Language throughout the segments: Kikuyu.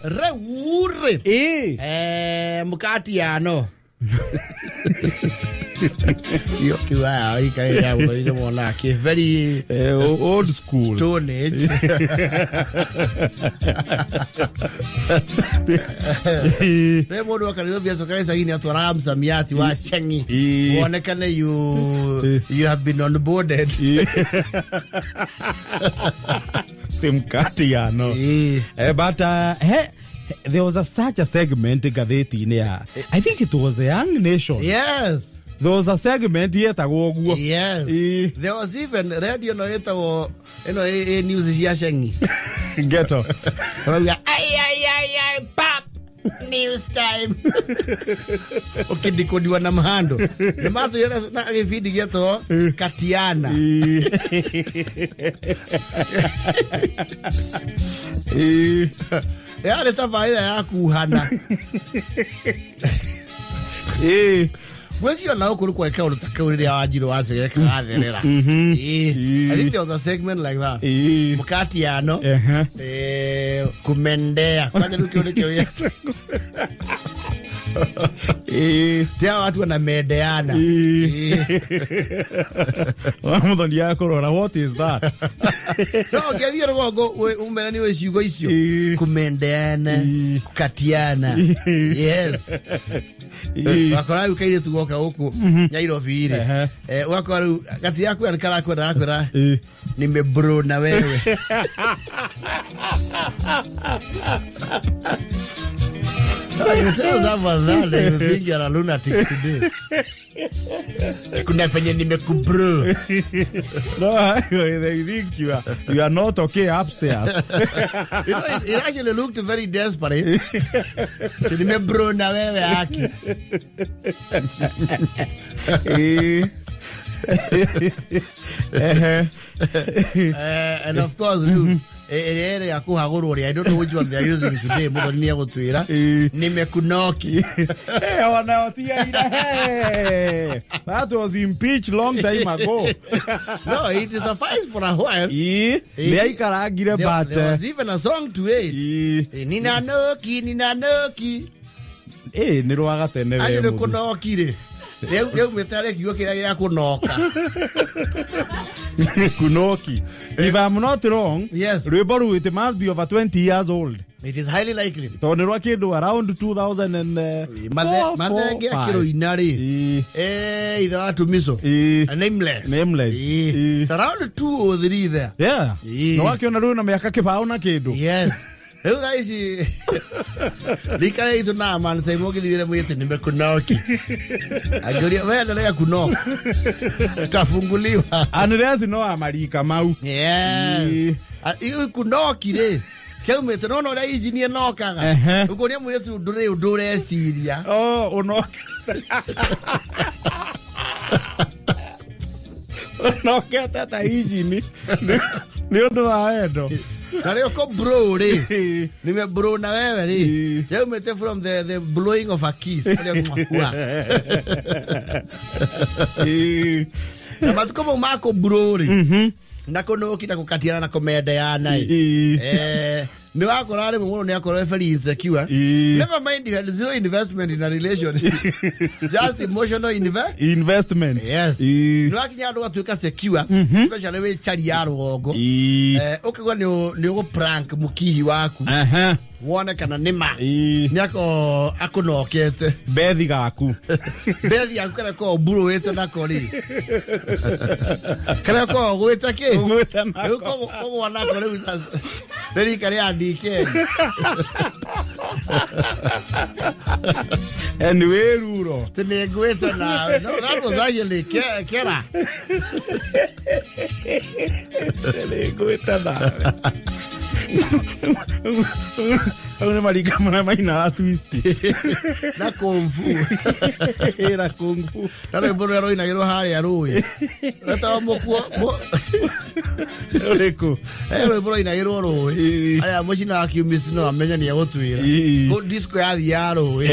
Rĩu rĩ, mukatiano iyo kiwa ikaira mũno monake very old school stone age. Rĩ mũndũ akanithwo biacara gĩcagi-inĩ atwaraga msamiati wa cengi wonekane you have been onboarded. Mkatiano. But there was such a segment ngathĩti-inĩ ya, I think it was the Young Nation. Yes. There was a segment yetagwo ũguo. Yes. There was even radio no yetagwo ĩno ĩ news cia cengi. Ghetto. Rauga ai ai ai ai pap news time. Ukidikodiwa na mhando. Nĩ matũire na gĩbindi gĩetagwo Katiana. Yarĩ tabarĩra ya kuhana. Gwĩciria ona gũkũ nĩ kwarĩ kaũndũ ta kau rĩrĩa Wanjirũ wacegere kagatherera. I think there was a segment like that. Mukatiano. Kumendea. Kwanja rĩu kĩu nĩkĩo gĩetagwo. Tia watu wanamendeana. Muthoni akũrora, what is that? No, ũngĩathiĩ rũgongo umere nĩ ũĩ ciugo icio. Kumendeana, kukatiana. Yes. Wakora rĩu kairĩtu goka gũkũ Nairobi rĩ. Ũgakora rĩu gatigakwĩra nĩ karakwenda gakwĩra nimebro na wewe. You tell someone that they will think you're a lunatic today. Kuna fenye nimekubro. No, they think you are not okay upstairs. You know, it actually looked very desperate. So nimebro na wewe haki. And of course, ere ya kuhagũrwo rĩ, I don't know which one they are using today. Muthoni nĩ egũtwĩra nimekunoki. Ona otigaire. That was impeached long time ago. No, it sufficed for a while. Nĩ aikarangire, but there was even a song to it. Nina noki, nina noki. Nĩ rwaga tene we. Acio nĩ kũnoki rĩ. Rĩu mĩtare kiugo kĩrĩa gĩa kũnoka. Kunoki. If I'm not wrong, yes. Rwĩmbo rũu, it must be over 20 years old. It is highly likely. Tondũ nĩ rwa kĩndũ around 2004. Mathenge akĩrũina rĩ. Ithe wa Tumiso. Nameless. Nameless. It's around 2 or 3 there. Yeah. No wakĩona rĩu na mĩaka kĩbaũ na kĩndũ. Yes. Rĩu thaa ici rikara itũ na man Simon ũgĩthiĩre mwĩrĩtu nimekunoki. Angĩũria we endelea kunoka. Utafunguliwa. Andreas no amarika mau. Yes. Iyo kunoki rĩ kĩaumĩte no ũrĩa injinia nokaga. Ũkũria mwĩrĩtu ndũrĩ ũndũ ũreciria. Oh, ũnoka. Ũnokete ta injini. Nĩ ũndũ wa wendo. Na rĩo ko bro rĩ nime bro na wewe rĩ yaumĩte from the blowing of a kiss. Na matukũ mau ma kũ bro rĩ na kũnũki na kũkatiana na kũmendeana nĩ wakora rĩmwe mũndũ nĩ akorwo very insecure. Never mind you had zero investment in a relationship. Just emotional investment. Yes. Nĩ wakinya andũ gatuĩka secure, especially wĩ chari ya rũgongo. Ũkĩgua nĩ ũgũ prank mũkihi waku. Wone kana nĩ ma. Nĩ akũnokete. Bethi gaku. Bethi yaku kana ko mburũĩte nako rĩ. Kana ko ũgwĩte kĩ? Ũgwĩte nako. Rĩu kũgwa nako rĩu nĩ rika rĩa DK. Anyway, ruro. Tĩ nĩ ngwĩte nawe. No, that was actually kera. Nĩ ngwĩte nawe. Au nĩ marika marĩa mainaga twist. Na kung fu. Na kung fu. Na rwĩmbo rũrĩa rũinagĩrwo harĩa rũĩ. Wetagwo mũkuo. Ũrĩkũ? Rwĩmbo rwainagĩrwo rũĩ. Arĩa mũcina wa kiumisi no amenye nĩ egũtwĩra. Kũu disco yathiaga rũĩ.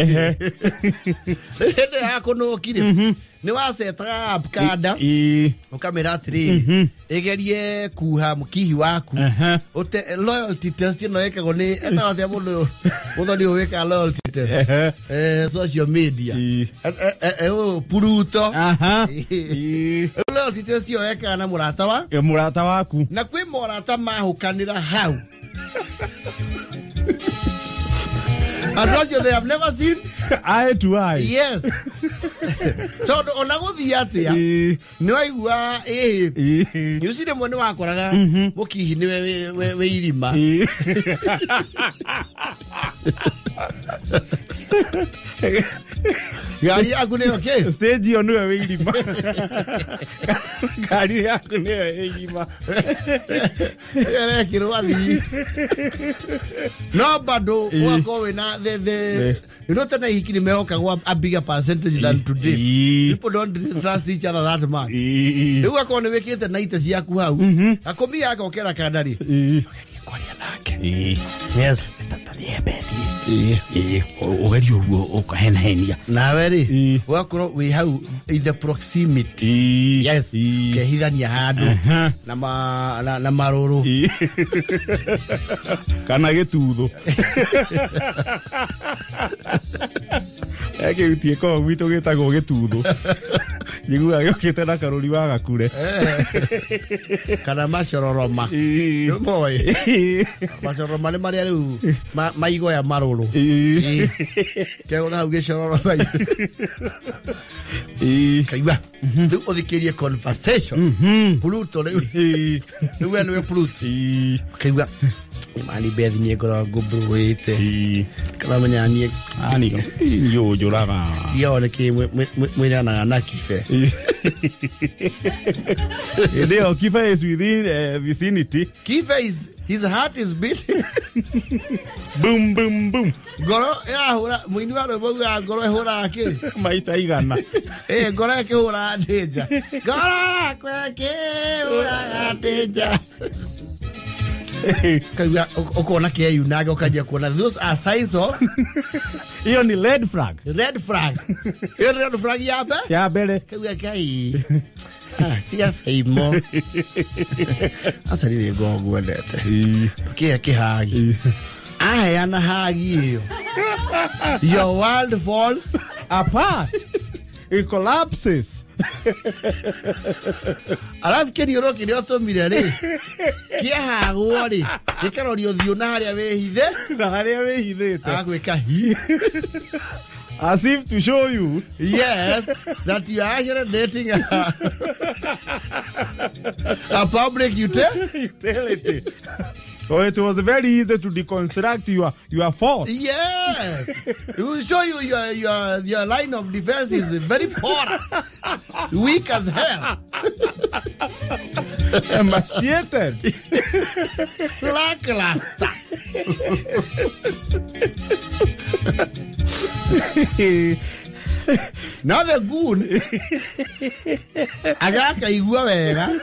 Hĩndĩ ya kũnũki rĩ, nĩ wacetaga app kanda ũkamĩra atĩrĩrĩ, ĩgerie kuha mũkihi waku. Ũte loyalty test ĩno ĩkagwo nĩ etagwo atĩa mũndũ ũyũ mũthoni ũyũ wĩkaga loyalty test? Social media. Ũyũ Pluto. Rĩu loyalty test ĩyo ekaga na mũrata wa Mũrata waku. Na kwĩ morata mahũkanĩra hau, andũ acio they have never seen eye to eye. Yes, tondũ ona gũthiĩ atĩa, nĩ waigua ĩhĩ nyuci rĩmwe nĩ wakoraga mũkihi nĩwe wĩ irima. Ngari yaku nĩyo kĩ? Stage ĩyo nĩwe wĩ irima, ngari yaku nĩyo wĩ irima. Ĩrekĩrwo athii no bado ũgakorwo wĩna the tene ihiki nĩ mehokagwo a bigger percentage than today. People don't trust each other that much. Rĩu ũgakorwo nĩ wĩkĩte naite ciaku hau gakũmi gakokera kanda rĩ kwaria nake. Yes. Ũgerie ũguo ũkahenahenia. Nawe rĩ, ũgakorwo wĩ hau in the proximity. Yes. Ũkehithania handũ na marũrũ. Kana gĩtutho kĩu koragwo gwitũ gĩtagwo gĩtutho, njiguaga gĩũkĩte na karũri wa gakure. Kana macororoma. Nĩmoĩ macororoma nĩ marĩa rĩu maigoya marũrũ kegũtha hau gĩcororoma kaigua rĩu ũthikĩrie conversation Pluto rĩu rĩu we nĩwe Pluto kaigua mani Beth niĩ ngoragwo ngũmbrũĩte kana menya niĩ Ani yũnjũraga. Iyo nĩ kĩ mwĩranaga na Kibe? Hĩndĩ ĩyo Kibe is within vicinity. Kibe is his heart is beating. Boom boom boom. Ngoro ĩrahũra, mũini wa rwĩmbo augaga ngoro ĩhũraga kĩ? Maita igana. Ĩ ngoro ĩkĩhũraga ndĩnja, ngoro yakwa ĩkĩhũraga ndĩnja. Kaigua ũkona kĩeyunanga, ũkanjia kuona those are signs of Hiyo ni red flag. Red flag, ĩyo nĩ red flag ya mbe ya mbere. Kaigua ngai, tiga caimo aca rĩrĩ ngorwo ngwendete ndũkĩhe kĩhagi aheana hagi ĩyo, your world falls apart, it collapses. Arabu kĩriũrũ kĩrĩa ũtũmire rĩ kĩahagwo rĩ gĩkaroria ũthiũ na harĩa wĩhithe. Na harĩa wĩhithĩte. Agagwĩka hi. As if to show you yes, that you are actually dating a public utility. Utility. So it was very easy to deconstruct your fault. Yes, it will show you your line of defense is very porous, weak as hell. Emaciated. Lackluster. Now the goon agakaigua wega.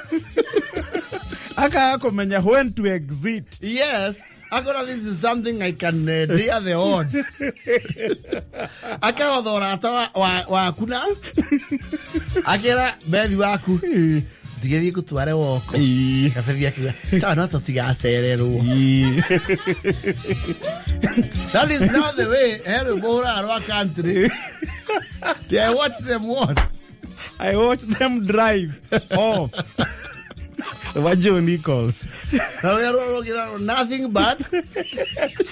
Akaga kũmenya when to exit. Yes, akona this is something I can dare the odds. Akahotha ũrata waku na akĩra Bethi waku ndigĩthiĩ ngũtware woko. Gabethi akiuga sawa no tũtigacererwo. That is not the way he rwĩmbo hũraga rwa country. I watch them what? I watch them drive off. Wa Joe Nichols. Na rũrĩa rũrũgĩra nothing but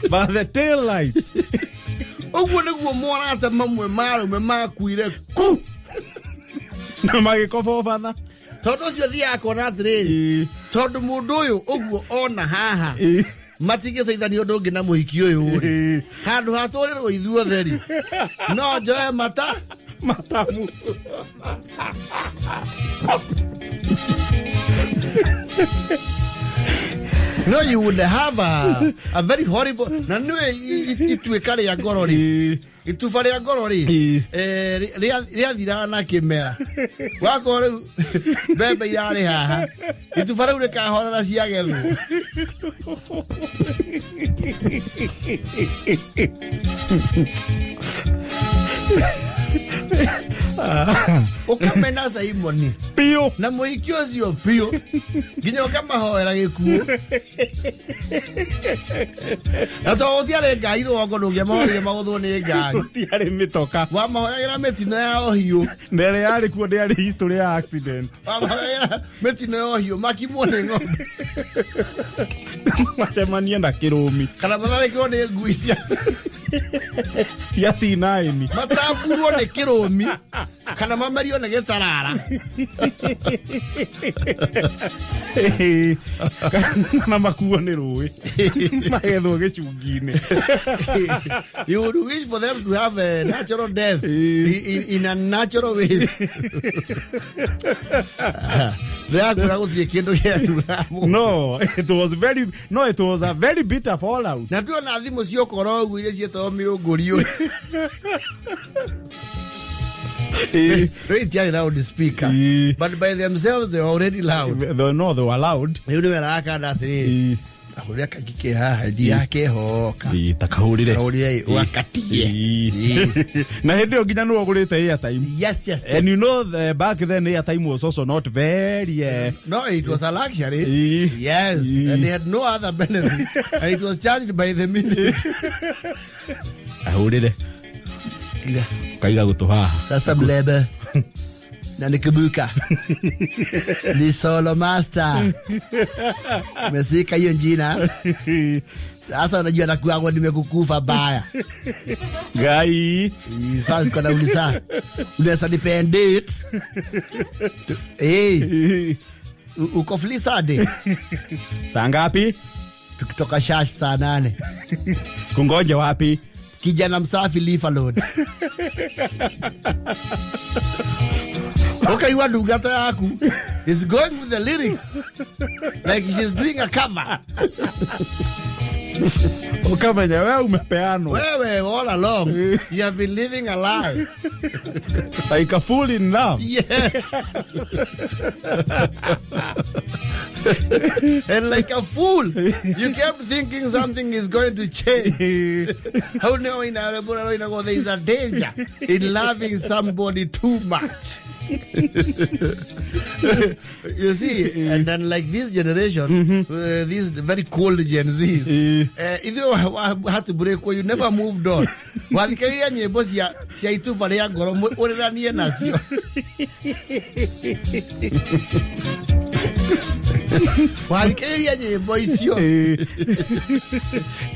but the tail lights. Ũguo nĩguo morata mamwe marũme makuire ku na magĩkobobatha. Tondũ ũcio thiaga kuona atĩrĩrĩ, tondũ mũndũ ũyũ ũguo ona haha matingĩteithania ũndũ ũngĩ na mũhiki ũyũ rĩ, handũ hatũrĩrwo ithuothe rĩ, no njoe mata matamu. No, you would have a very horrible na nĩwe ituĩka rĩa ngoro rĩ, ituba rĩa ngoro rĩ, rĩathiraga na kĩmera. Wakorwo rĩu mbembe irarĩ haha, ituba rĩu rĩkahorera ciagethwo. Ũkamena Simoni Biũ. Na mũhiki ũcio biũ, nginya ũkamahoera gĩkuũ, na to gũtiarĩ ngari rũgongo, ndũngĩamahoire magũthwo nĩ ngari. Gũtiarĩ mĩtoka. Wamahoyagĩra mĩtino ya ũhiũ. Na ĩrĩa yarĩ kuo ndĩarĩ history ya accident. Wamahoyagĩra mĩtino ya ũhiũ, makimwo nĩ ng'ombe, macemanie na kĩrũmi, kana matharĩkĩrwo nĩ ngui cia cia T9, matamburwo nĩ kĩrũmi kana mamerio nĩ gĩtarara. Kana makuo nĩ rũĩ magethwo gĩcungi-inĩ. You would wish for them to have a natural death in a natural way. Ndĩrakwĩra gũtirĩ kĩndũ gĩatura. No, it was very, no, it was a very bitter fallout. Na tuona thimũ ciokora ũguo iria ciĩtagwo mĩũngũrio. Rĩu itiarĩ loud speaker, but by themselves they were already loud. No, they were loud. Rĩu nĩ weraga kana atĩrĩrĩ, ahũrĩra kaingĩ ke haha ndiakehoka. Ta kahũrĩre. Kahũrĩre ũgakatie. Na hĩndĩ ĩyo nginya nĩwe ũgũrĩte airtime. Yes. And you know, back then airtime was also not very No, it was a luxury. Yes, and they had no other benefits, and it was charged by the minute. Ahũrĩre kaiga gũtũ haha. Sasa mlebe na nikibuka ni solo master mesika hiyo njina. Sasa unajua nakuangwa nimekukufa baya. Ngai. Sasa kwa nauliza, unaweza nipend date? Eh, uko free Sunday? Saa ngapi? Tukitoka shash saa 8. Kungoja wapi? Kijana msafi, leave alone. Ukaigua ndungata yaku is going with the lyrics like she's doing a cover. Ukamenya wewe umepeanwa. Wewe all along you have been living a lie. Like a fool in love. Yes, and like a fool you kept thinking something is going to change. How now in our there is a danger in loving somebody too much, you see. And then like this generation, these very cold Gen Zs, if you had to break, you never moved on. Wathikĩrĩria nyĩmbo cia ituba rĩa ngoro ũrĩranie nacio. Wathikĩrĩria nyĩmbo icio.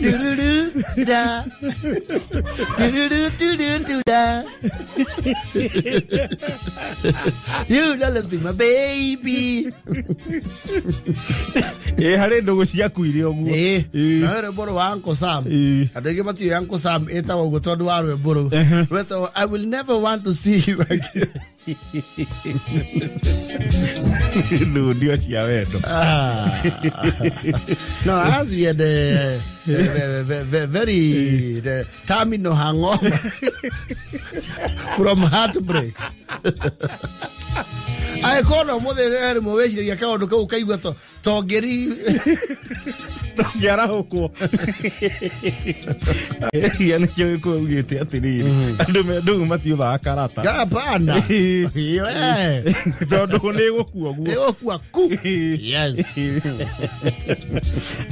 Tururu, da. Tururu, tururu, da. You always be my baby. Ĩ harĩ ndũgũ ciakuire ũguo. Na rwĩmbo rwa Uncle Sam. Andũ aingĩ matiũĩ Uncle Sam ĩtagwo ũguo tondũ wa rwĩmbo rũu. Rwĩtagwo "I Will Never Want to See You Again". Ndio cia wendo. Ah. No, as we had very the terminal hangovers from heartbreaks. Angĩkorwo mũthĩ rĩmwe wĩciragia kaũndũ kau ũkaigua tongeri. Ndũngĩarahũkwo. Ia nĩkĩo gĩkũyũ ugĩte atĩrĩrĩ, andũ me ndũgũ matiũthaga karata. Hapana. Tondũ nĩ ĩgũkua guo. Ĩgũkua ku. Yes.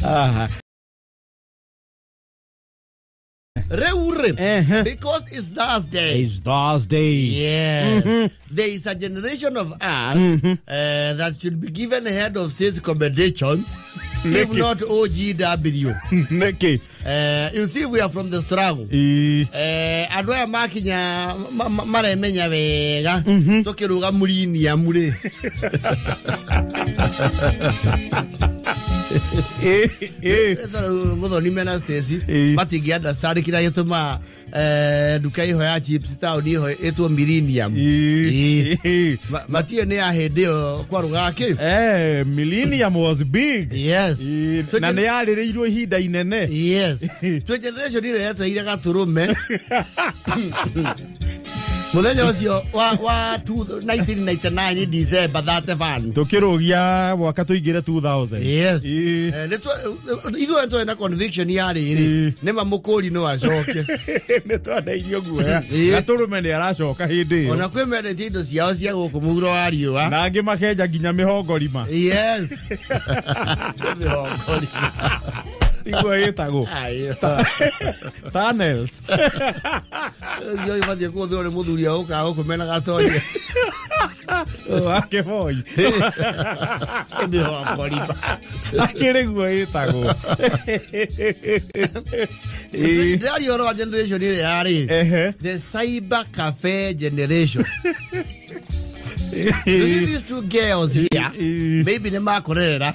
Aha. Rĩu rĩ, because it's Thursday. It's Thursday. Yeah. There is a generation of us that should be given head of state commendations, if not OGW. Nĩkĩ? You see, we are from the struggle. Andũ aya makinya maremenya wega tũkĩrũga mũriniamu rĩ. Muthoni mena Stacy matingi understand kira gituma nduka iho ya chips town iho itwo Millennium. Matie ni ya hindi yo kwaruga ki. Millennium was big. Yes. Na ni yaririirwo ihinda inene. Yes. Twe generation ile yeteire gaturume. Muthenya ucio wa 1999 December 31 tukirugia mwaka tuingire 2000. Yes. Ithuĩ twĩ na conviction ya rĩrĩ nĩ ma mũkũri no acoke. Nĩ twandairio guoya gaturume nĩ aracoka hĩndĩ ĩyo. Ona kwĩ mendetie indo ciao cia gũkũ mũhuro wa riũa na angĩ makenja nginya mĩhongorima. Yes. Mĩhongorima iguo ĩtagwo tunnels. Yo ibatie kũhũthĩrwo nĩ mũthuri ũkaga gũkũ mena gatonye wake boy mĩhongorima akĩrĩ guo ĩtagwo. Ndĩraria ũhoro wa generation ĩrĩa yarĩ the cyber cafe generation. These two girls here maybe nĩ makorera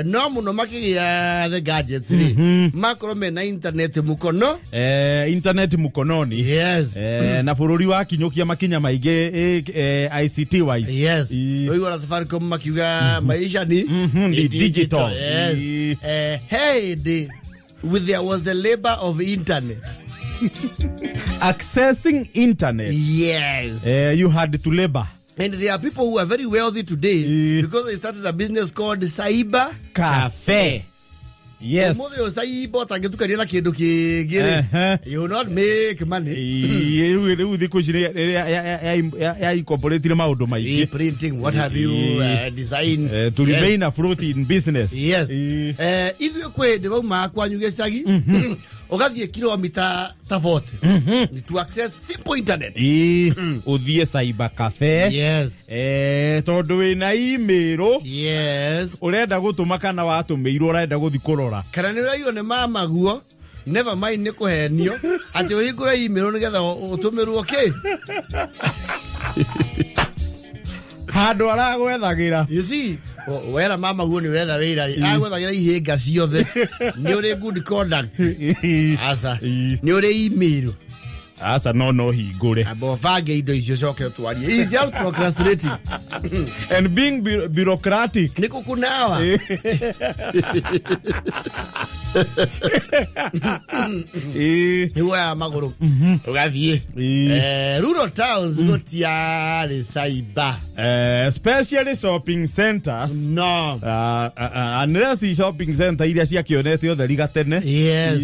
no muno makigia the gadgets ri makorwo mena internet mukono. Internet mukononi. Yes. Na bururi wa kinyukia makinya maingi ICT wise. Yes. Rĩu ona Safaricom makiuga maisha ni digital. Yes. Hey, with there was the labor of internet. Accessing internet. Yes. You had to labor. And there are people who are very wealthy today because they started a business called Cyber Cafe. Yes. Umuthi cyber utangĩtukania na kĩndũ kĩngĩ you will not make money. Rĩu thikũ ici ya incorporate maũndũ maingĩ. Printing, what have you, design. To remain afloat in business. Yes. Ithuĩ kwĩ hĩndĩ waumaga kwanyu gĩcagi ũgathiĩ kilomita ta 40 to access simple internet. Ũthiĩ cyber cafe. Yes. Tondũ wĩna email. Yes. Ũrenda gũtũma kana watũmĩirwo ũrenda gũthiĩ kũrora. Kana nĩ ũraiywo nĩ mama guo. Never mind nĩ kũhenio atĩ ũhingũre email nĩgetha ũtũmĩrwo kĩ. Handũ aragwethagĩra. You see, wera mama guo nĩ wetha wĩra rĩ agwethagĩra ihĩnga ciothe. Nĩ ũrĩ good conduct. Aca. Nĩ ũrĩ email. Aca no hingũre. Amba ũbange indo icio coke ũtwarie. He's just procrastinating. And being bureaucratic. Nĩ kũkunawa. Nĩwoyaga magũrũ ũgathiĩ. Rural towns gũtiarĩ cyber. Especially shopping centers. No. Unless shopping center iria ciakĩonete ũtheri gatene. Yes.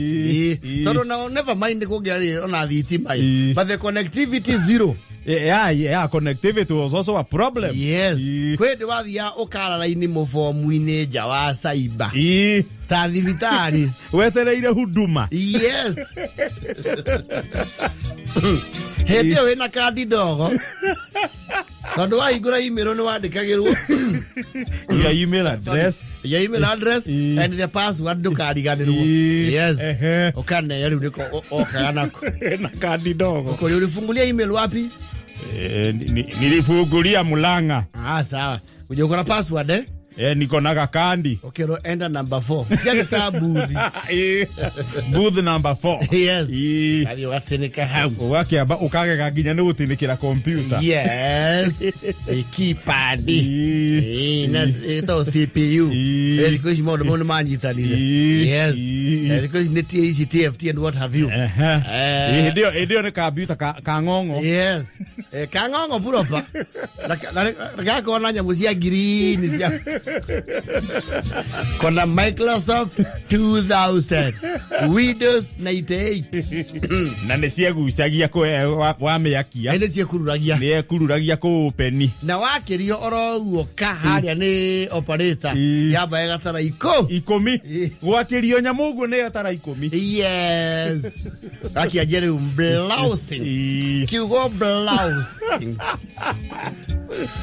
Tondũ nao never mind kũngĩarĩ ona thitima. But the connectivity zero. Yeah, connectivity was also a problem. Yes. Kwĩ hĩndĩ wathiaga ũkara raini mũbomu-inĩ nja wa cyber. Ta thibitarĩ. Wetereire huduma. Yes. Hĩndĩ ĩyo wĩna kandi ndogo. Tondũ wahingũra email nĩ wandĩkagĩrwo your email address. Your email address and the password ndũkariganĩrwo. Yes. Ũkaneo rĩu nĩko okaga nako. Na kandi ndogo. Ũkũrĩ ulifungulia email wapi? Nilifungulia Mulanga. Ah, sawa. Uje uko na password eh? Niko na kandi. Okay, ro enter number 4. Cia ta booth. Booth number 4. Yes. Hadi watinика hau. Ũgakĩamba ũkagega nginya nĩ gũtinĩkĩra computer. Yes. Keypad. Na ĩtagwo CPU. Thikũ ici maũndũ mau nĩ manyitanire. Yes. Thikũ ici nĩ TAC, TFT and what have you. Hĩndĩ ĩyo nĩ computer ka ng'ong'o. Yes. Ka ng'ong'o proper. Na gakorwo na nyamũ cia green cia Kona Microsoft 2000, Windows 98. Na nĩ ciegucagia wamĩakia. Nĩ ciĩkururagia. Nĩ ekururagia kũũpeni. Na wakĩrio oro ũguo ka harĩa nĩ operator yamba ĩgatara ikũmi. Gwakĩrio nyamũ ũguo nĩ gatara 10. Yes. Gakĩanjia rĩu blousing. Kiugo blousing.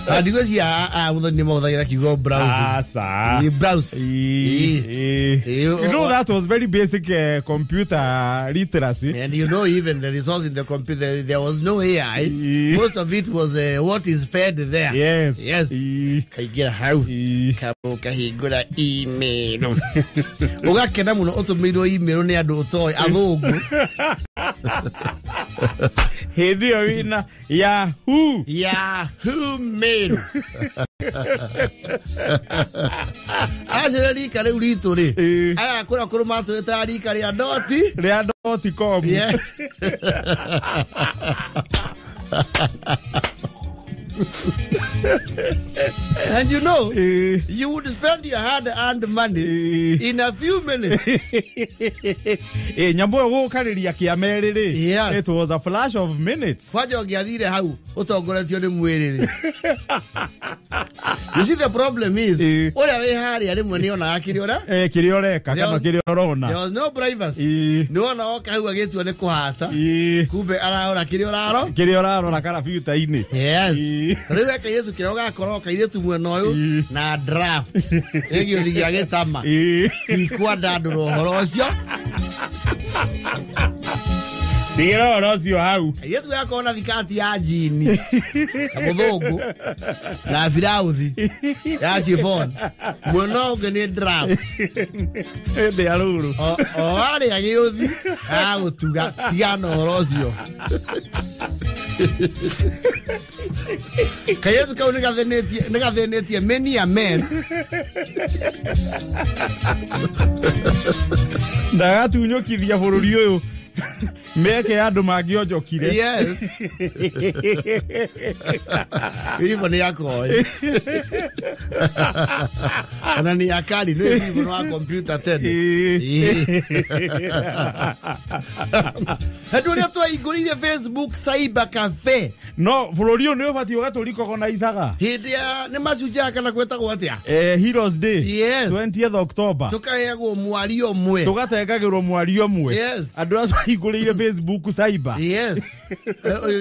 Andigwĩciria Muthoni nĩ mahũthagĩra kiugo browsing. Asa. Ni browse. You know that was very basic computer literacy. And you know, even the resource in the computer, there was no AI. Most of it was what is fed there. Yes. Yes. Kaingĩra hau. Kahingũra email. Ũgakena mũno ũtũmĩirwo email nĩ andũ ũtoĩ athũngũ. Hĩndĩ ĩyo wĩna Yahoo. Yahoo Mail. Acio rika rĩu ritũ rĩ. Aya kũrĩa kũrũ matwĩtaga rika rĩa doti. Rĩa doti com. Yes. And you know, you would spend your hard-earned money in a few minutes. Nyambo gũkarĩria kĩa merĩ rĩ. Yes. It was a flash of minutes. Kwanja ũngĩathire hau ũtongoretio nĩ mwĩrĩ rĩ. You see, the problem is, ũrĩa wĩ harĩa rĩmwe nĩ onaga kĩrĩa ũra? Kĩrĩa ũreka kana kĩrĩa ũrona. There was no privacy. Nĩ wona oka hau agĩtua nĩ kũhata. Kumbe ararora kĩrĩa ũraro? Kĩrĩa ũrarora karabiuta-inĩ. Yes. Rĩu kairĩtu kĩrĩa ũgakorwo kairĩtu mwena ũyũ na draft ĩgĩũthi gĩa gĩtama. Tikwandandũra ũhoro ũcio. Tigĩra ũhoro ũcio hau. Kairĩtu gakorwo na thikati ya jini ya mũthũngũ na birauthi ya chiffon. Mwena ũngĩ nĩ draft. Hĩndĩ ya rũrũ. O harĩa gĩũthi agũtuga tigana ũhoro ũcio. Kairĩtu kau nĩ gathĩnĩtie many a men. Ndagatunyũkithia bũrũri ũyũ meke andũ mangĩonjokire. Yes. Iribũ nĩ yakoĩ. Ona nĩ yakari nĩ iribũ wa computer tene. Andũ arĩa twaingũrĩire Facebook Cyber Cafe. No bũrũri ũyũ nĩ ũbatiĩ ũgatũrikogonaicaga. Hĩndĩ ya nĩ Mashujaa kana gwĩtagwo atĩa? Heroes Day. Yes. 20th October. Tũkaheagwo mwario ũmwe. Tũgatengagĩrwo mwario ũmwe. Yes. Andũ arĩa twaingũrĩire Facebook Cyber. Yes.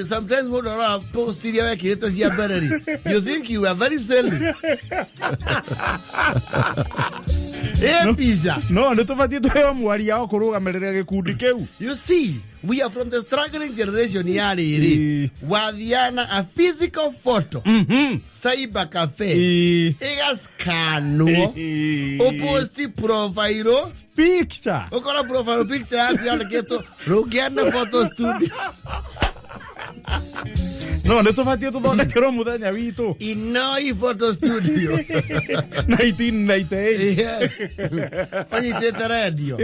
Sometimes mũndũ arora post iria wekĩrĩte cia mbere rĩ, you think you are very silly. Pizza. No, nĩ tũbatiĩ tũheo mwaria wa kũrũgamĩrĩra gĩkundi kĩu. You see, we are from the struggling generation ya rĩrĩ. Wathiana a physical photo. Cyber cafe. Ĩgascanwo. Ũposti profile picture. Ũkora profile picture yaku yandĩkĩtwo Rũngĩana photo studio. No, nĩ tũbatiĩ tũthondekerwo mũthenya witũ. Inoi photo studio. 1998. Yes. Ũnyitĩte radio.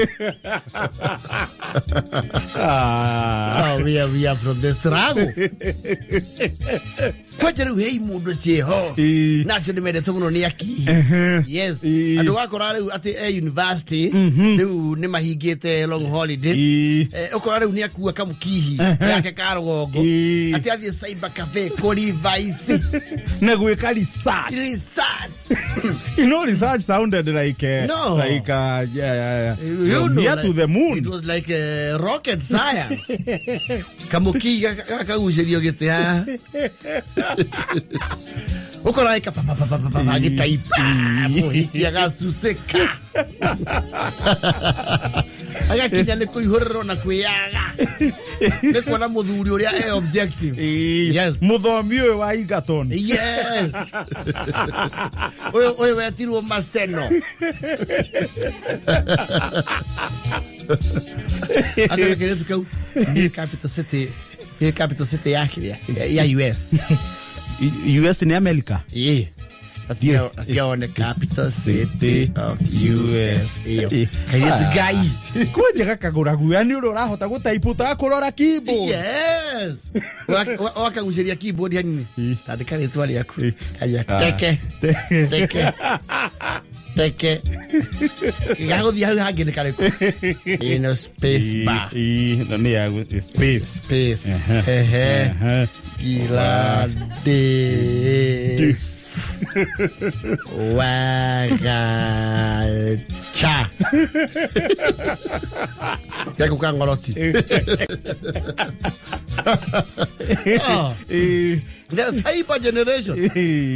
Oh, we are from the struggle. Kwanja rĩu hei mũndũ ciĩho. Nacio nĩ mendetwo mũno nĩ akihi. Yes. Andũ wakora rĩu atĩ university rĩu nĩ mahingĩte long holiday. Ũkora rĩu nĩ akua kamũkihi yake ka rũgongo. Atĩ athiĩ cyber cafe kũ revise. Na gwĩka research. Research. You know, research sounded like no. Like yeah. You know, near like, to the moon. It was like rocket science. Kamuki gakagucĩrio gĩtĩ haha. Ũkora ĩka pa pa pa pa pa pa gĩtaipa mũhiki agasucĩka. Agakinya nĩ kũihũrĩrwo na kwĩyaga. Nĩ kuona mũthuri ũrĩa e objective. Yes. Mũthomi ũyũ wa Egerton. Yes. Ũyũ wetirwo Maseno. Akara kĩrĩtu kau nĩ capital city. Nĩ capital city ya kĩrĩa ya US. US ni America. Yeah. Atia capital city of USA. Kairĩtu Ngai. Kwanja gakagũra guoya nĩ ũrĩa ũrahota gũtaipu ũtakũrora keyboard. Yes. Wakagucĩria keyboard hanini. Tandĩka rĩtwa rĩaku. Kaya teke. Teke. Teke. Gagũthiĩ hau hangĩ nĩ karĩkũ? Ĩno space bar. No nĩ ya space. Space. Ehe. Gladys. Wagacha. Yaku kangoroti. The cyber generation.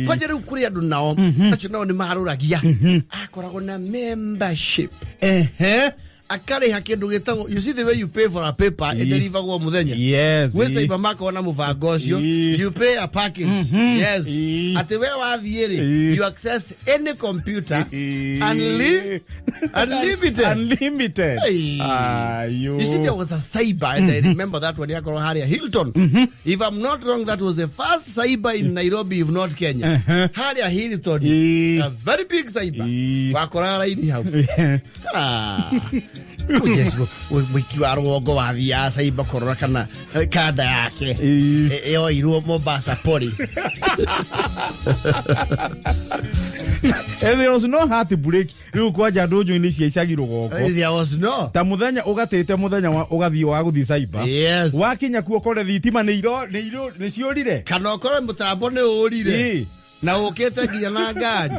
Kwanja rĩu kũrĩ andũ nao acio nao nĩ marũragia akoragwo na membership. Akarĩha kĩndũ gĩtagwo, you see the way you pay for a paper, ĩdelivagwo mũthenya. Yes. Gwĩ cyber makoragwo na mũbango ũcio, you pay a package. Yes. Atĩ we wathiĩ rĩ, you access any computer unlimited. Unlimited. Hey. Ayo. You see, there was a cyber, and I remember that one yakorwo harĩa Hilton. If I'm not wrong, that was the first cyber in Nairobi, if not Kenya. Harĩa Hilton, a very big cyber. Wakoraga raini hau. Ah. Mũiki wa rũgongo wathiaga cyber kũrora kana kanda yake yoirwo Mombasa Pori. And there was no heartbreak. Rĩu kwanja ndũnyũ-inĩ cia icagi rũgongo. There was no. Ta mũthenya ũgatĩte mũthenya ũgathiĩ wa gũthiĩ cyber. Yes. Wakinya kuo ũkore thitima nĩ iro nĩ iro nĩ ciũrire. Kana ũkore mũtambo nĩ ũrire. Na ũkĩte nginya na ngari.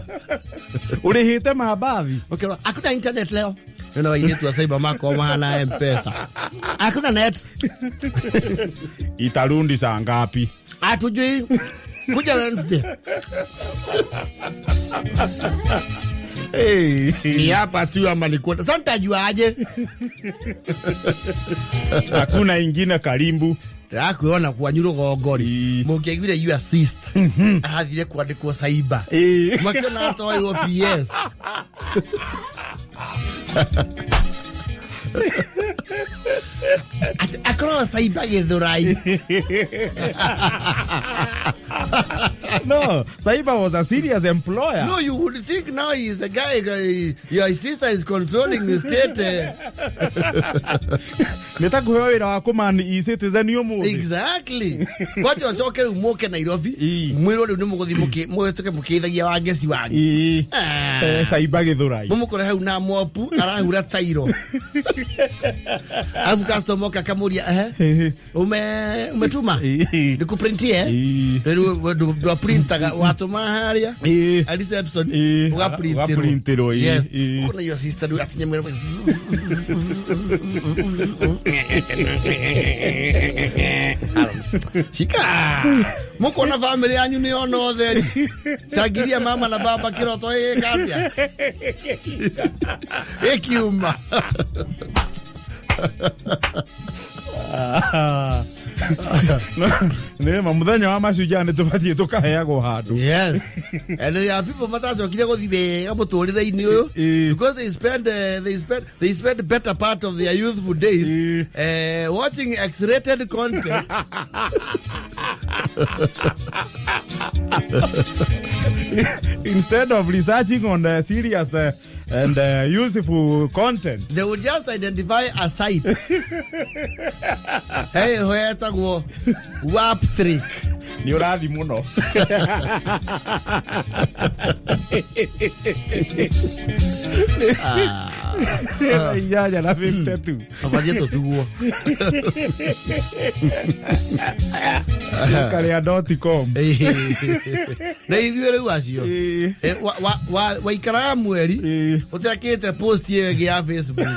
Ũrĩhĩte mambathi. Ũkĩrwo hakuna internet leo. Nĩ airĩtu a cyber makorwo mahana M-Pesa. Hakuna net. Itarundi saa ngapi? Hatujui. Kuja Wednesday. Hey. Ni hapa tu ama ni kwenda. Sasa nitajuaje? Hakuna ingine karibu. Ndakuona kwanyu rũgongo rĩ, mũngĩaiguire your sister arathire kwandĩkwo cyber. Makiona atoirwo PS. Akorwo cyber Gĩthũrai. No, cyber was a serious employer. No, you would think now he is the guy, your sister is controlling the state. Nĩ ta kũheo wĩra wa kũman e-citizen ũmũthĩ. Exactly. Kwanja ũcoke rĩu mũke Nairobi, mwĩrwo rĩu nĩ mũgũthiĩ mũhĩtũke mũkĩithagia wa ngeci wanyu. Cyber Gĩthũrai. Mũmũkore hau na mopu arahura tairo. Alafu customer oka akamũria, umetuma? Nikuprintie? Rĩu ndwaprintaga, watũma harĩa a reception, ũgaprintirwo. Yes. Ũkona your sister rĩu atinyamwĩra. Shika. Mũkona family yanyu nĩ ona ũtheri. Cangiria mama na baba kĩroto ĩgĩka atĩa? Ĩkiuma. Nĩ ma mũthenya wa mashujaa nĩ tũbatiĩ tũkaheagwo handũ. Yes. And there are people matacokire gũthiĩ wega mũtũrĩre-inĩ ũyũ because they spend better part of their youthful days watching X-rated content. Instead of researching on serious and useful content. They would just identify a site. Hey, wetagwo Wap Trick. Nĩ ũrathi mũno. Inyanya na 52. Abajie tũtuguo. Karĩa.com. Na ithuĩ rĩu acio waikaraga mweri ũtekĩte post ĩyo ĩngĩ ya Facebook.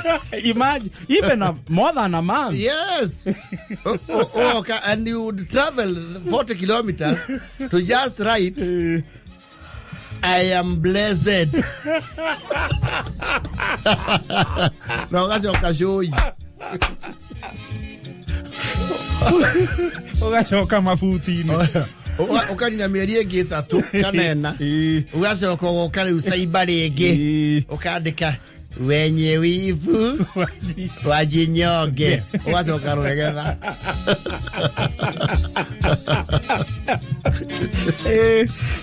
Imagine, even more than a month. Yes. Okay, and you would travel 40 kilometers to just write, I am blessed. Na ũgacoka cũi. Ũgacoka mabuti-inĩ. Ũkarina mĩeri ĩngĩ ĩtatũ kana ĩna. Ũgacoka ũgoka rĩu cyber rĩngĩ. Ũkandĩka wenye wivu wajinyonge. Ũgacoka rũgegetha.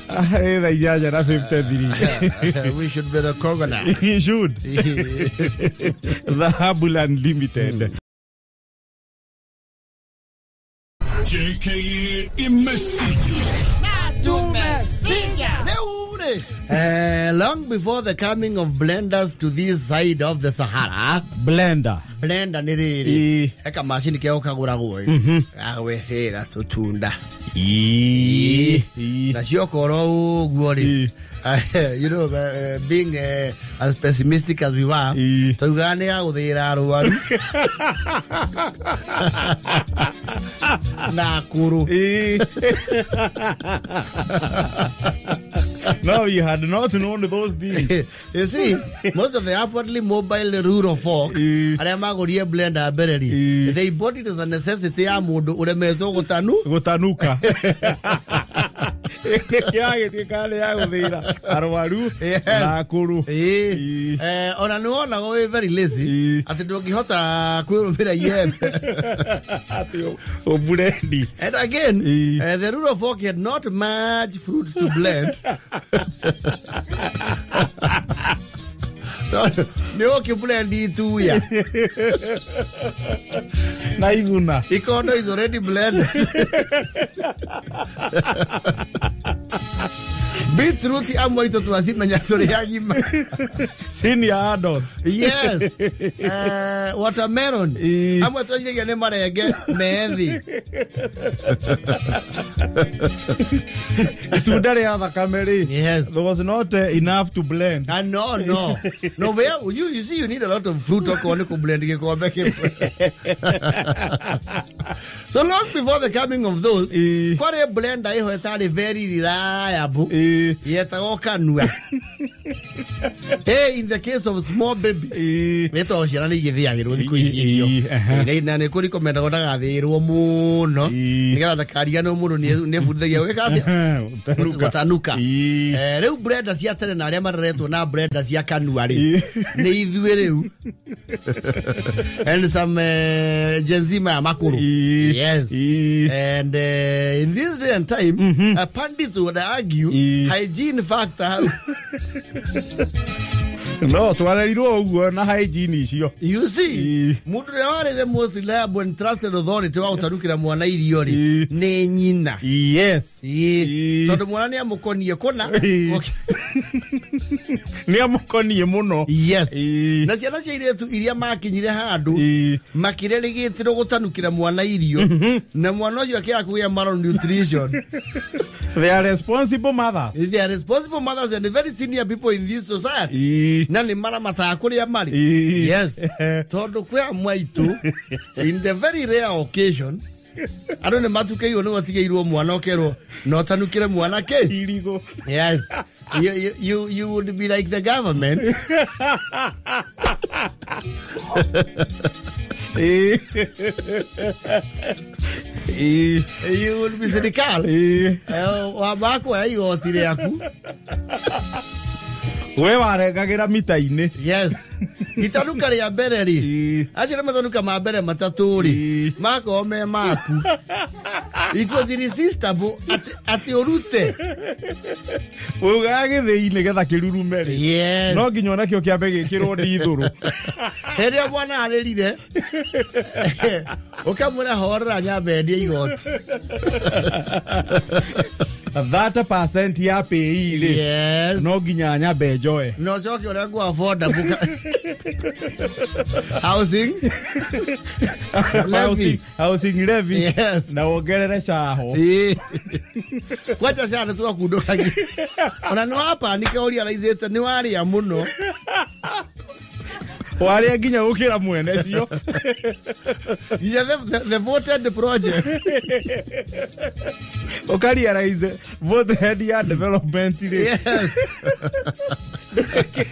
Thaa inyanya na 53. We should be recognized. You should. Dhahabu Unlimited. JKA Imesija. Long before the coming of blenders to this side of the Sahara. Blender. Blender nĩ rĩrĩ. Eka macini keo kagũragwo. Agwethera tũtunda. Na ciokorwo ũguo rĩ. You know, being as pessimistic as we were, twaugaga nĩ ya gũthĩĩra arwaru. Na akũrũ. No, you had not known those things. You see, most of the upwardly mobile rural folk arĩa magũrire blender mbere rĩ, they bought it as a necessity ya mũndũ ũremetwo gũtanuka. Nĩkĩagĩtuĩka nĩ ya gũthĩra arwaru na akũrũ. Ona nĩ wonagwo wĩ very lazy atĩ ndũngĩhota kwĩrũmĩra iembe. Atĩ ũburendi. And again, the rural folk had not much fruit to blend. Nĩ ũkĩblend ituya. Na iguna. Ikondo is already blended. Beetroot amwe itũ twacimenya tũrĩ agima. Senior adults. Yes. Watermelon. Amwe twaciragia nĩ marenge methi. Itunda rĩa thakame rĩ. Yes. There was not enough to blend. No, no. No, but you see, you need a lot of fruit okorwo nĩ kũblend gĩkombe kĩmwe. So long before the coming of those, kwarĩ blender ĩho ĩtarĩ very reliable. Yetagwo kanua. Hey, in the case of small babies, nĩ tondũ ciana nĩ igĩthĩagĩrwo thikũ ici irio. Na nĩ kũrikomendago ndagathĩĩrwo mũno nĩgetha ndakariganĩrwo mũndũ nĩ ebundithagia gwĩka atĩa? Gũtanuka. Rĩu blender cia tene na arĩa mareretwo na blender cia kanua rĩ, nĩ ithuĩ rĩu. And some Gen Z maya makũrũ. Yes. And in this day and time, pundits would argue hygiene factor. No, twarerirwo ũguo na hygiene icio. You see, mũndũ ũrĩa warĩ the most reliable and trusted authority wa gũtarukĩra mwana irio rĩ, nĩ nyina. Yes. Tondũ mwana nĩ amũkonie kũna. Nĩ amũkonie mũno. Yes. Na ciana cia airĩtu iria makinyire handũ makĩrerĩgĩtĩrwo gũtanukĩra mwana irio, na mwana ũcio akĩaga kũgĩa malnutrition. They are responsible mothers. They are responsible mothers and very senior people in this society. Na nĩ maramataga kũrĩa marĩ. Yes. Tondũ kwĩ amwe aitũ, in the very rare occasion, andũ nĩ matukĩirwo nĩ gwatigĩirwo mwana ũkerwo no ũtanukĩre mwana kĩ. Irigo. Yes. You would be like the government. You would be serikali. Wamba kuoya igoti rĩaku. We warengagĩra mita-inĩ. Yes. Itanuka rĩa mbere rĩ, acio nĩ matanuka ma mbere matatũ rĩ, makorwo me maku. It was irresistible atĩ ũrute. Ugaga gĩthĩi-inĩ getha kĩrurume rĩ. Yes. No nginya onakĩo kĩambe gĩkĩrwo ndithũrũ. Hĩndĩ ĩrĩa mwana arĩrire, ũkamwĩra horera nyambe endie igoti. 30% ya pay rĩ. Yes. No nginya nyambe njoe. No ũcoke ũrĩa ngũ affordable housing. Housing, housing levy. Yes. Na wongerere caho. Kwanja SHA nĩ twakundũkagia. Ona nĩ wapanika ũrealize nĩ warĩa mũno. Warĩa nginya gũkĩra mwene cio. Nginya the voted project. Ũkarealize vote head ya development rĩ. Yes.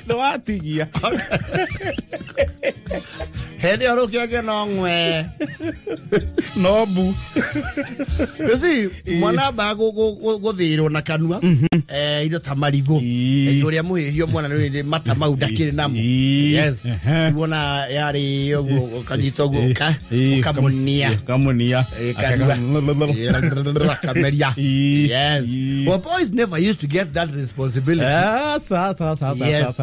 Nĩ watigia. Hĩndĩ ĩyo rũkĩange no ng'we. No bu. You see, mwana ambaga gũthĩĩrwo na kanua indo ta marigũ. Ũrĩa mũhĩhio mwana nĩ mata mau ndakĩrĩ namo. Yes. Wona yarĩ ũguo ũkanyita ũguo ũkamunia. Kamunia. Kanua. Kameria. Yes. Well, boys never used to get that responsibility. Yes.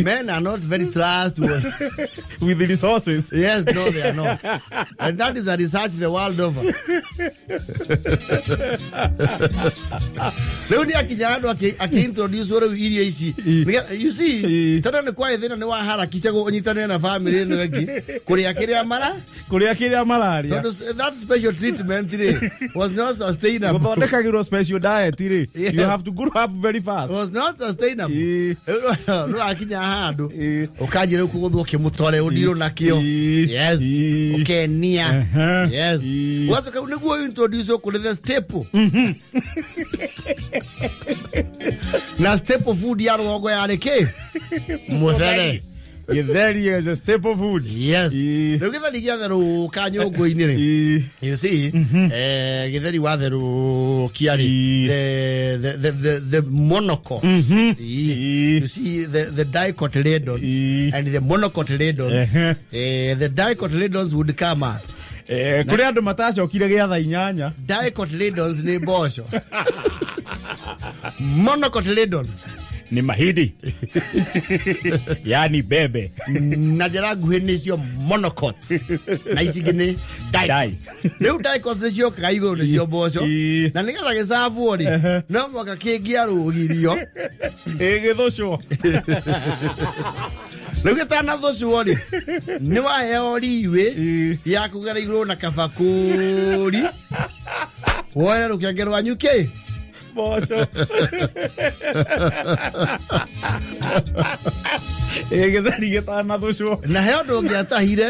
Men are not very trustworthy. With the resources. Yes, no, they are not. And that is a research the world over. Rĩu nĩ akinya handũ akĩ-introduce rĩu irio ici. You see, tondũ nĩ kwaĩ thĩna nĩ waharakisha ũnyitanĩre na family ĩno ĩngĩ kũrĩa kĩrĩa mara kũrĩa kĩrĩa mararia. Tondũ that special treatment rĩ was not sustainable. Gũthondekagĩrwo special diet rĩ. You have to grow up very fast. Was not sustainable. William rĩu akinya handũ ũkanjĩra rĩu kũgũthwo ũkĩmũtware ũndirũ nakĩo. Yes, ũkenia. Yes, ũgacoka nĩguo introduce kũrĩ the staple na staple food ya rũgongo yarĩ kĩ? Mũthere. Githeri is a staple food. Yes. Rĩu gĩtheri gĩatherũka nyũngũ-inĩ rĩ, you see, gĩtheri watherũkia rĩ, the monocots, you see, the dicotyledons and the monocotyledons, the dicotyledons would come up. Kũrĩ andũ matacokire gĩa thaa 8. Dicotyledons nĩ mboco. Monocotyledon ni mahindi. Yani bebe. Na njĩra nguhĩ nĩcio monocots na ici ingĩ nĩ dicots. Rĩu dicots nĩciokaga igũrũ nĩcio mboco, na nĩgetha gĩcabwo rĩ, no mũhaka kĩngĩarũgirio ĩgĩthũcwo. Rĩu gĩtanathũcwo rĩ, nĩ waheo riwĩ ya kũgera igũrũ na kabakũri woere rũkenge rwanyu kĩ? Mboco. Gĩtheri gĩtanathũcwo. Na he ũndũ ũngĩatahire,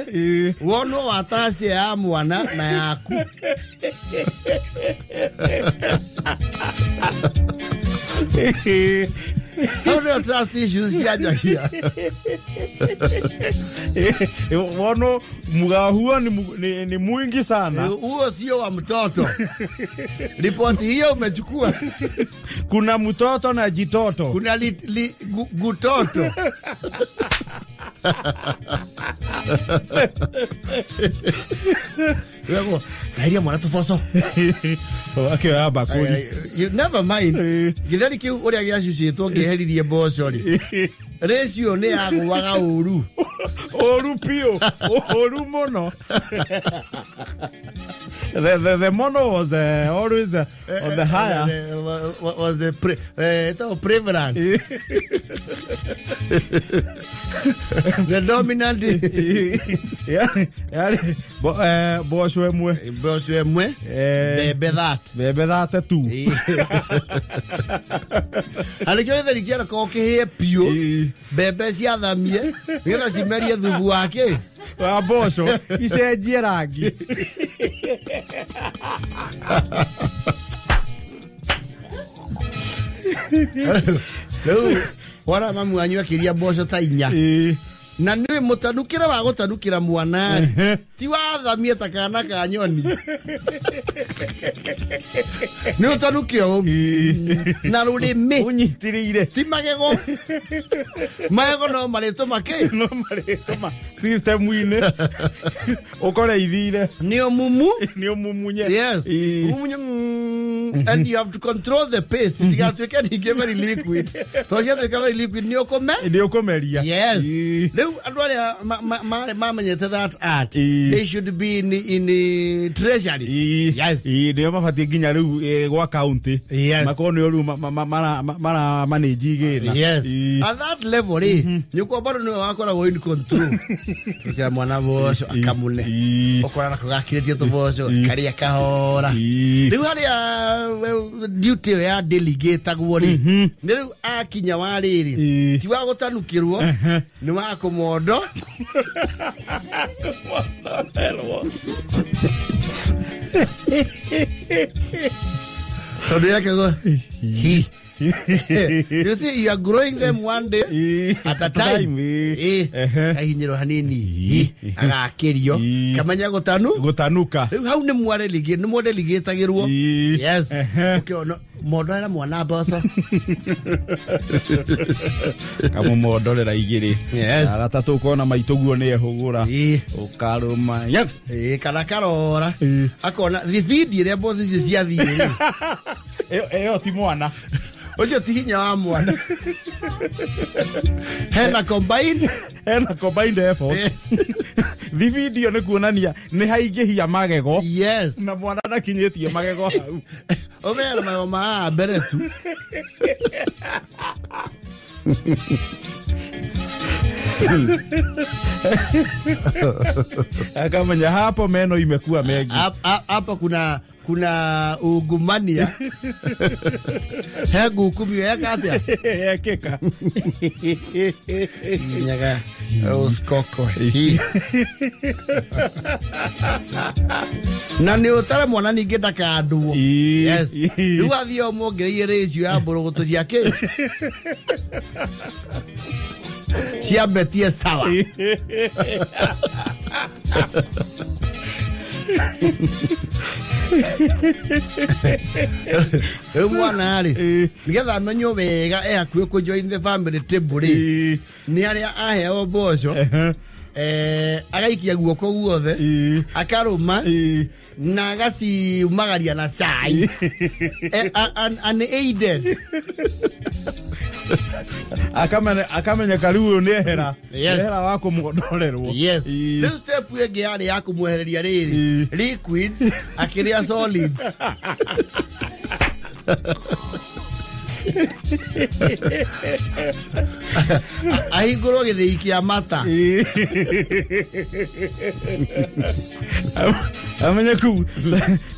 wonwo watacia ya mwana na yaku. Hau nĩyo trust issues cianjagia. Wono mugao huo ni mwingi sana. Huo sio wa mtoto. Ripoti hiyo umechukua. Kuna mtoto na jitoto. Kuna gutoto. Wego, nairia mwana tuboco. Akĩoya bakũri. You never mind. Gĩtheri kĩu ũrĩa gĩacucĩtwo ngĩheririe mboco rĩ, ratio nĩ yagũaga ũru. Ũru biũ, ũru mũno. The mono was always on the higher. Was the prevalent. The dominant. Yani mboco ĩmwe. Mboco ĩmwe. Mbembe that. Mbembe thate tu. Harĩ kĩo gĩtheri kĩareka kĩhĩe biũ, mbembe ciathamie nĩgetha cimerie thubu wake wa mboco icenjie rangi. Rĩu wona mamu wanyu akĩria mboco ta 4, na nĩ mũtanukĩre wa gũtanukĩra mwana rĩ, ti wathamie ta kana ka nyoni. Nĩ ũtanuke ũũ na rũrĩmĩ ũnyitĩrĩire, ti magego. Magego no marĩtũma kĩ? No marĩtũma system-inĩ ũkore ithire. Nĩ ũmumu. Nĩ ũmumunye. Yes. Ũmumunye. And you have to control the paste. Itigatuĩke ningĩ very liquid. Tondũ ciatuĩka very liquid nĩ ũkũme? Nĩ ũkũmeria. Yes. Rĩu andũ arĩa mamenyete that art, they should be in treasury. Yes. Nĩo mabatiĩ nginya rĩu gwa county. Yes. Makorwo nĩo rĩu mara manage igĩna. Yes. At that level rĩ, nyũkwa bado nĩwe wakoragwo in control. Tũkĩra mwana mboco akamune. Ũkora nako gakirĩtie tũboco karĩa kahora. Rĩu harĩa duty ĩyo ya delegatagwo rĩ, nĩ rĩu akinya wa rĩrĩ, ti wa gũtanukĩrwo, nĩ wa kũmondo. Tondũ yake go hi. You see, you are growing them one day at a time. Kahinyĩrwo hanini, agakĩrio, kamenya gũtanuka. Rĩu hau nĩ mwareligĩtagĩrwo. Yes. Ũkĩona mondorera mwana mboco. Kamũmondorera 2. Yes. Gatatũ ũkona maitũguo nĩ ehũgũra. Ũkarũma. Kana karora. Akona thibindi ĩrĩa mboco icio ciathiĩ rĩ. Ĩyo ti mwana. Ũcio ti hinya wa mwana. Hena combined. Hena combined effort. Yes. Thibindi nĩ kuonania nĩ haingĩhia magego. Yes. Na mwana ndakinyĩtie magego hau. Ũmera magego ma mbere tu. Akamenya hapo meno imekuwa mengi. Hapa Kuna ungumania he ngukumio yeka atia Yekĩka. Nyaga rũcikoko hi na nĩ ũtare mwana ningĩ ndakandwo. Yes, rĩu athiĩ ũmuongereire ratio ya mbũrũgũtũ cia kĩ cia betie sawa. Rĩu mwana rĩ, nĩgetha amenywo wega e hakuhĩ kũ join the family table rĩ, nĩ arĩa aheo mboco, agaikia guoko guothe, akarũma na agaciumagaria na cai unaided. Akamenya rĩu ũyũ nĩ ehera. Yes. Ehera wa kũmwondorerwo. Yes. Rĩu step ĩngĩ yarĩ ya kũmwehereria rĩrĩ liquids akĩrĩa solids. Ahingũrwo gĩthĩi kĩa mata. Amenye kuu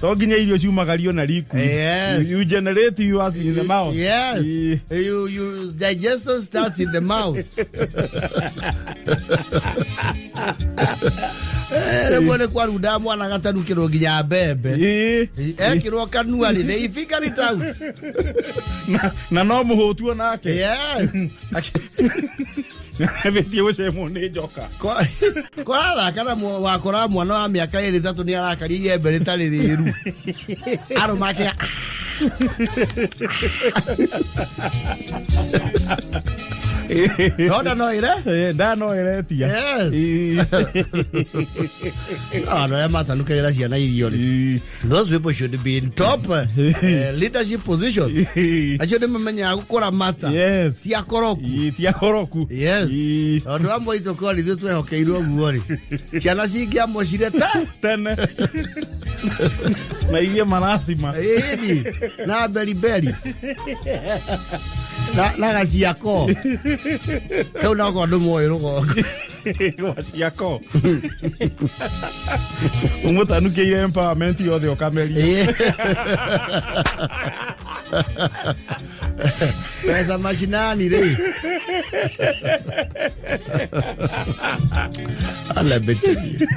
to nginya irio ciumagario na liquid. Yes. You generate yours in the mouth. Yes. You digestion starts in the mouth. Rĩmwe nĩ kwarunda mwana gatanukĩrwo nginya mbembe. Ekĩrwo kanua rĩ, they figure it out. Na no mũhũtuo nake. Yes. Bĩtie gũcemwo nĩ njoka. Kwarathaka na wakora mwana wa mĩaka ĩrĩ ĩtatũ nĩ arakaria iembe rĩtarĩ rĩru. Arũmake. Nona no ĩre? Nda no ĩretia. Yes. Andũ arĩa matanukagĩra ciana irio rĩ, those people should be in top leadership positions. Acio nĩ mamenyaga gũkũra mata. Yes. Ti akoroku. Ti akoroku. Yes. Tondũ amwe aitũ korwo ithuĩ twehokeirwo ũguo rĩ, ciana cingĩamocire ta tene na igie maracima. Ĩni na beriberi na gaciako kau nako andũ moĩ rũgongo. Gaciako ũmũtanukĩire empowerment yothe ũkameria. Pesa mashinani rĩ. Alabetini.